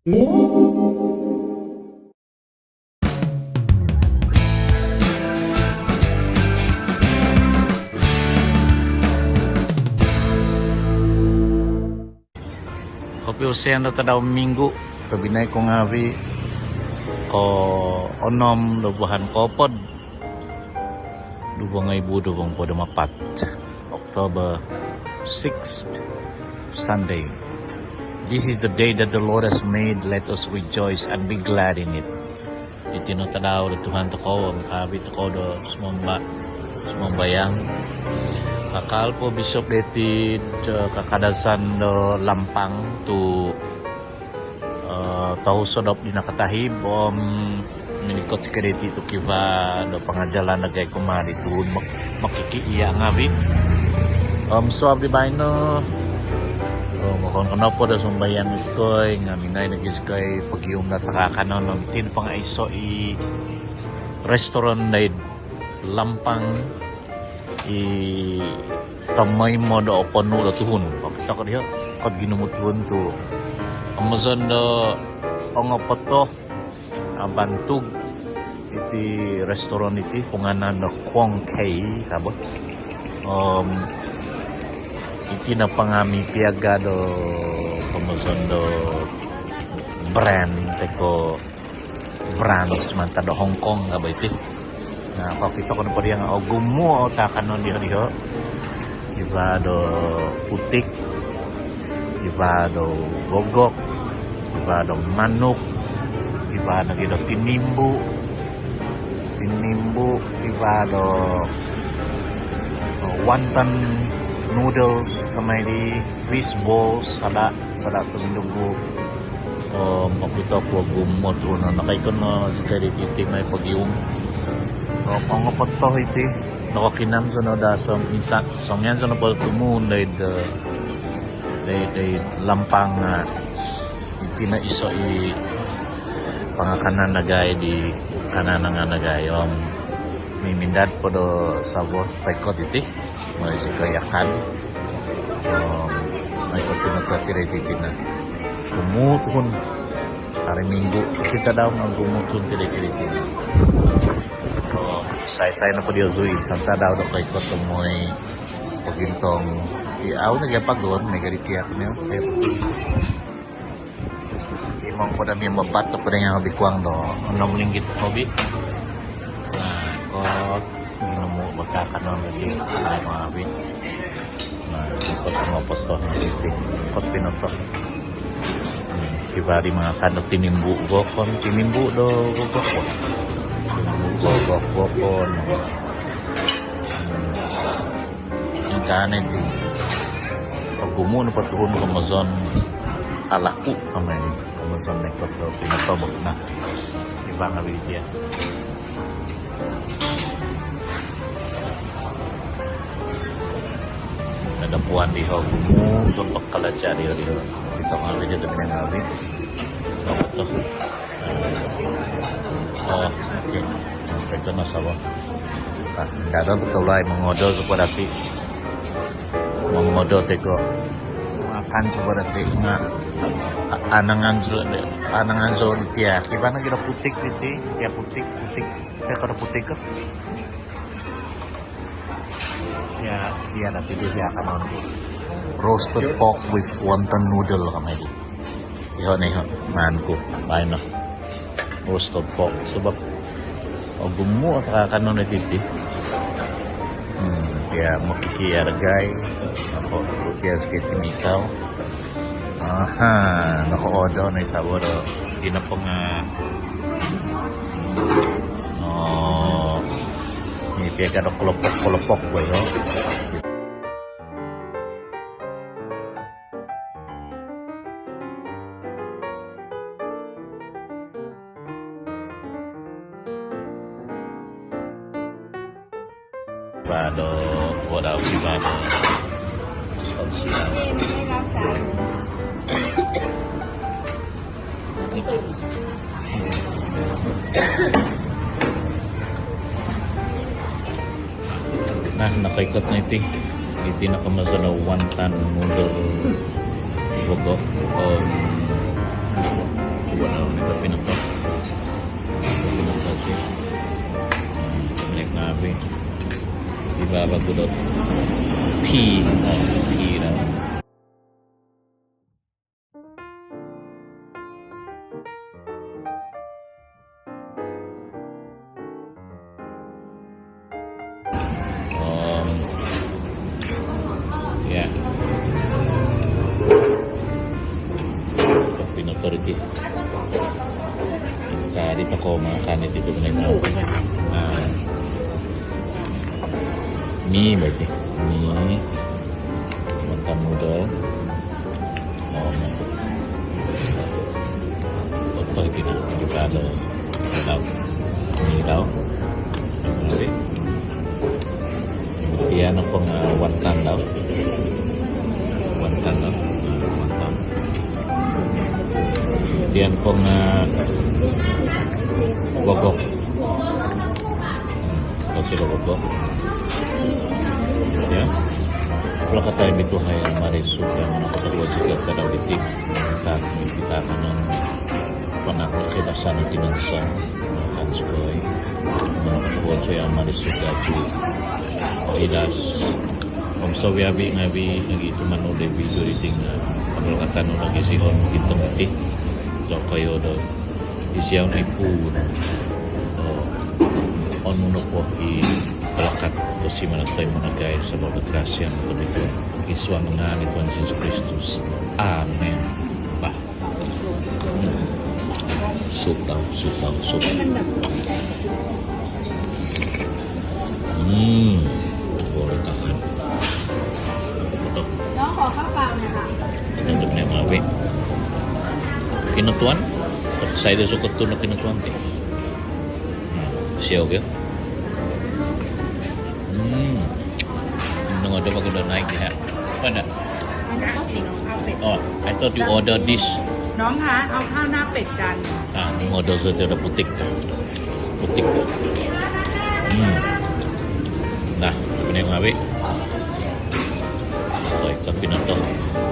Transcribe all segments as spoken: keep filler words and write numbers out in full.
Kopiusian do tadau minggu, tobinai ko ngaavi, ko onom do vuhan koopod, duvo ngoibu duvo nohopod om apat, October sixth, Sunday. This is the day that the Lord has made. Let us rejoice and be glad in it. Iti no tadau do Tuhan tokou, om ngaavi tokou do sumamba, sumambayang. Kakal po Bishop diti do kakadazan do Lampang tu, eh, tohu sodop di nakatahib, om minikot zikoi diti tu kivaa do pangajalan dagai kumaa di tuhun mak-, mokikiia ngaavi. Om suab di baino, om okon ko nopo do sumambayang zikoi, nga minai nogi zikoi pogium do takaakanon, om iti nopo nga iso i restoran doid Lampang i tomoimo do oponu do tuhun. Okito ko diho, ikot ginumu tuhun tu, komozon do ongopoto, ah, bantug iti restoran iti, pungaanan do Quong Kei, ka bo. Om iti nopo nga mipiaga do komozon do brand toi ko brands mantad do Hong Kong ka bo iti. Nah, kokito ko nopo diho nga ogumu o takanon diho-diho. Kivaa do putik, kivaa do gogok, kivaa do manuk, kivaa nogi do tinimbu, tinimbu, kivaa do, oh, wonton noodles, kamai di fish balls, sada, sada tumindugu. Om okito ku ogumu o tuhun, nakaikot no zikoi diti mooi pogium. Om ongopoto iti, nokokinam zou no do som-, insan, songian zou no po tumuhun doid, doid, doid Lampang, ah, iti no iso i pangakanan dagai di kananangan dagai. Om mimindad po do savo poikot iti. Mooi zikoi akan. Om, mooi ko pinotoh tiri titi no. Ogumu tuhun. Hari Minggu, okito tadau nga ogumu tuhun tiri titi no. Om, isai-isai nopo diozu insan tadau do koikot do mooi pogintong. Ti au nogi apagon, miaga di tiak nio. Imang po do mimbabat do po do nga hobi kuang do onom linggit hobi. Nah, ikot ginumu bo takanon lagi. Nah, ikot ginumu po takanon lagi. Nah, ikot ginumu po takanon lagi. Ikot pinotoh. Hmm, kivaa di mangakan do tinimbu gokon, tinimbu do gokon. Tinimbu gokon. Hmm. Ingkaa no iti. Ogumu nopo tuhun komozon alaku kamai. Komozon noikot do pinotoh bo. Nah, kivaa ngaavi ditia. Ada puan diho ogumu, contoh kalaja diho, diho. Okito ngaavi diho, tapi ngaavi. Apa tu? Oh, okey. Okey, tu nasaba. Ah, kada betul lah, mangodo zou po dati. Mangodo toi ko mangakan zou po dati. Nga, a-, anangan zou, anangan zou ditia. Kivaa nogi do putik diti, tia putik, putik. Tia kada putik ko. Tia, tia dati di tia akanon. Roasted pork with wonton noodle kamai di. Iho no iho, maan ku baino. Roasted pork, sabab ogumu o takaakanon diti. Hmm, tia mokikiia dagai. Okon ko tia zikoi timikau. Aha, nokoodo no i sabo do. Iti nopo nga, oh, miaga do kelopak-kelopak bo io. Kivaa do, kivaa do, kivaa do sponsor. Nah, nokoikot no iti. Iti no komozon do wonton noodle gogok. Om, Kuba no, ino kopi no to. Kopi no to ti. Menek ngabi. Di baba ku do tea. Oh, tea dah. Om, ya. Kopi no to riki. Cari toko makan iti tu kena. Ah. Mi bagi. Mi. Makan noodle. Om. Apa lagi nak? Kalau, kalau. Ni tau. Jadi, tia nopo nga wonton dau. Wonton dau. Nah, wonton. Tia nopo nga gogok. Hmm, kasi gogok. Ya. Kalau kata yang itu hai mari sudah mana kata dua sikit kada bitik. Tak kita kanan. Panahon koubasanan tinansa, makan sukoi. Manu kotuhon so yang manis sudah tu. Hidas. Om sawi-awi ngawi nogi tumanud di video editing, ah, kabalakatan nu nogi sihon gintong iti. Tokoyo do isiau no ipu. Oh, onu nopo i kalakat tosi manatoi managai sabab do karasian tobitua. Id suang ngaan di Tuhan Yesus Kristus. Amin. Bah. Sup tau, sup tau, sup. Hmm. Boleh tahan. Betul. Ini untuk ni mawi. Kinotuan. Saya dia suka tu nak kinotuan ti. Hmm. Siau ke? Hmm. Nung ada pakai dah naik dia. Apa dah? Ada nasi. Oh, I thought you order this. น้องคะ เอาข้าวหน้าเป็ดจานหนึ่ง Ah, nung order saja ada putik. Putik. Hmm. Nah, ini ngawi. Oi, kopi no to.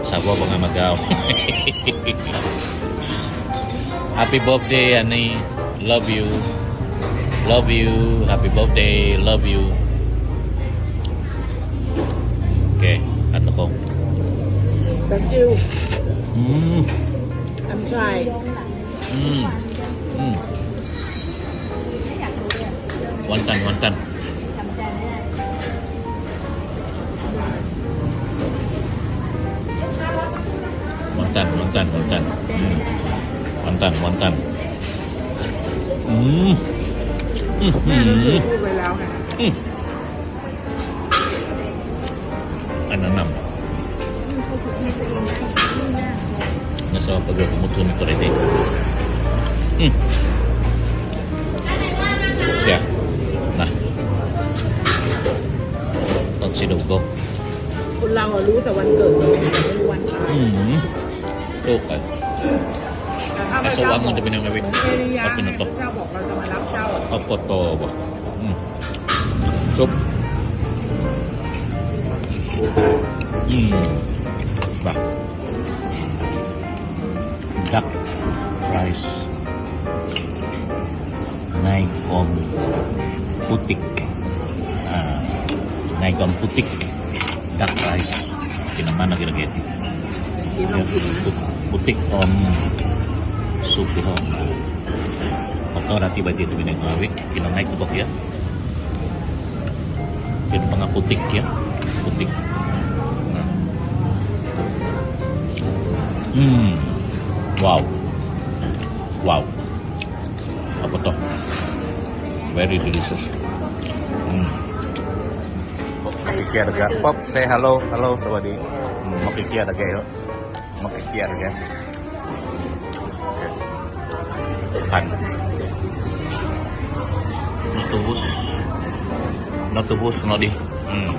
Sabo pangamagau. Happy birthday, Ani. Love you. Love you. Happy birthday. Love you. Okay, ato ko. Thank you. Hmm. I'm trying. Hmm. Hmm. Wonton, wonton. Wonton, wonton, wonton. Hmm. Wonton, wonton. Hmm. Hmm, hmm, hmm. แม่รู้สึกพูดไปแล้วไง Hmm. Ananam. Nasa pag-, pumutuan ko rin eh. Hmm. Ya. Nah. Taksido ko. คนเราอะรู้แต่วันเกิดตัวเองแต่ไม่รู้วันตาย Hmm. Okay. แต่ถ้าพระเจ้าบอก Aso ang ang pinangawi. เหมือนเอลียา Tapi ไง na to. พระเจ้าบอกเราจะมารับเจ้า Apa to ba? Hmm. Sup. Hmm. Bah. Duck rice. Nai om putik. Ah, nai om putik. Duck rice. Kinamana kira-kira ti. Put-, putik om sup iho. Kotor hati baju tu minang ngawi. Kinamai kubak ya. Jadi pangaputik ya. Putik. Hmm. Wow. Wow. Apa to? Very delicious. Hmm. Makikiya daga. Pop, say hello. Hello, sawadi. Hmm, makikiya daga yo. Makikiya daga. Kan. Natubus. Natubus no di. Hmm.